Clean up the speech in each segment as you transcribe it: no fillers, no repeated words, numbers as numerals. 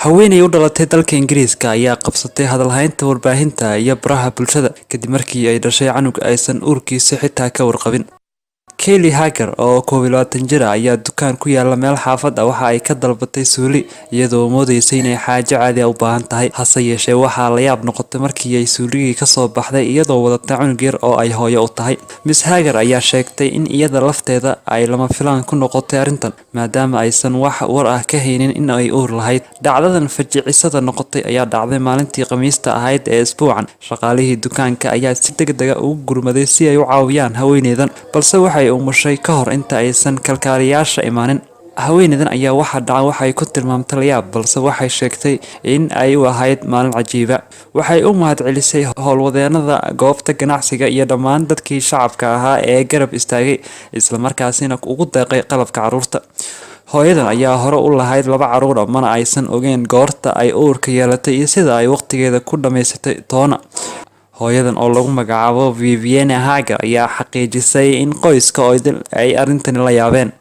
Haweeney u dhalatay dalka Ingiriiska ayaa qabsatay hadalhaynta warbaahinta iyo baraha bulshada kadib markii ay dhashay canug aysan uurkiisa xitaa ka warqabin. Kelly Hager oo 21 jir ah ayaa dukaan ku yaala meel xaafad ah waxa ay ka dalbatay suuli, iyadoo moodeysay inay xaajo caadi ah u baahan tahay. Hase yeeshee, waxaa la yaab noqotay markii ay suuligii kasoo baxday iyadoo wadata cunug yar oo ay hooyo u tahay. Miss Hager ayaa sheegtay in iyada lafteeda ay lama filaan ku noqotay arrintan, maadaama aysan wax war ah ka haynin in ay uur lahayd. Dhacdadan fajicisada noqotay ayaa dhacday maalintii Khamiista ahayd ee isbuucan. Shaqaalihii dukaanka ayaa si degdeg ah ugu gurmaday si ay u caawiyaan haweeneydan, balse waxay umushay ka hor inta aysan kalkaaliyayaasha imaanin. Haweeneydan ayaa waxa dhaca waxay ku tilmaamtay layaab, balse waxay sheegtay in ay u ahayd maalin cajiiba. Waxay u mahadcelisay howlwadeenada goobta ganacsiga iyo dhammaan dadkii shacabka ahaa ee garab istaagay, islamarkaasina ugu deeqay qalabka carruurta. Hooyadan ayaa hore u lahayd laba carruur ah, mana aysan ogeyn goorta ay uurka yeelatay iyo sida ay waqtigeeda ku dhamaysatay toona. Hooyadan oo lagu magacaabo Vivienne Hager ayaa xaqiijisay in qoyska oo idil ay arrintani la yaabeen.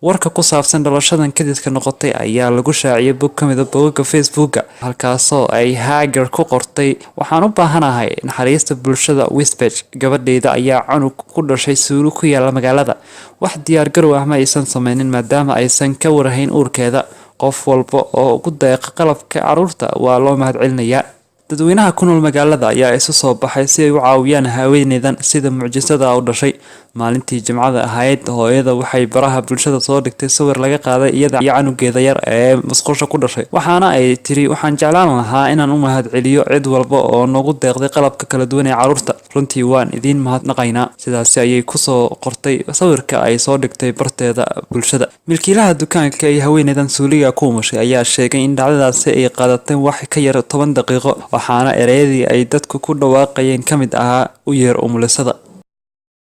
Warka ku saabsan dhalashadan kadiska noqotay ayaa lagu shaaciyay bog ka mid ah bogagga Facebooka, halkaasoo ay Hager ku qortay: "Waxaan u baahanahay naxariista bulshada Wisbech. Gabadhayda ayaa cunug ku dhashay suuli ku yaala magaalada. Wax diyaar garow ah ma aysan sameynin, maadaama aysan ka warhayn uurkeeda. Qof walba oo ugu deeqa qalabka carruurta waa loo mahadcelinayaa." Dadweynaha ku nool magaalada ayaa isu soo baxay si ay u caawiyaan haweeneydan sida mucjisada u dhashay. Maalintii Jimcada ahayd, hooyada waxay baraha bulshada soo dhigtay sawir laga qaaday iyada iyo canugeeda yar ee musqusha ku dhashay, waxaana ay tiri: "Waxaan jeclaan lahaa inaan u mahadceliyo cid walba oo noogu deeqday qalabka kala duwan ee carruurta. Runtii waan idiin mahadnaqaynaa." Sidaasi ayay kusoo qortay sawirka ay soo dhigtay barteeda bulshada. Milkiilaha dukaanka iyo haweeneydan suuliga ku umushay ayaa sheegay in dhacdadaasi ay qaadatay wax ka yar 10 daqiiqo, waxaana ereyadii ay dadku ku dhawaaqayeen ka mid ahaa "U yeer umulisada."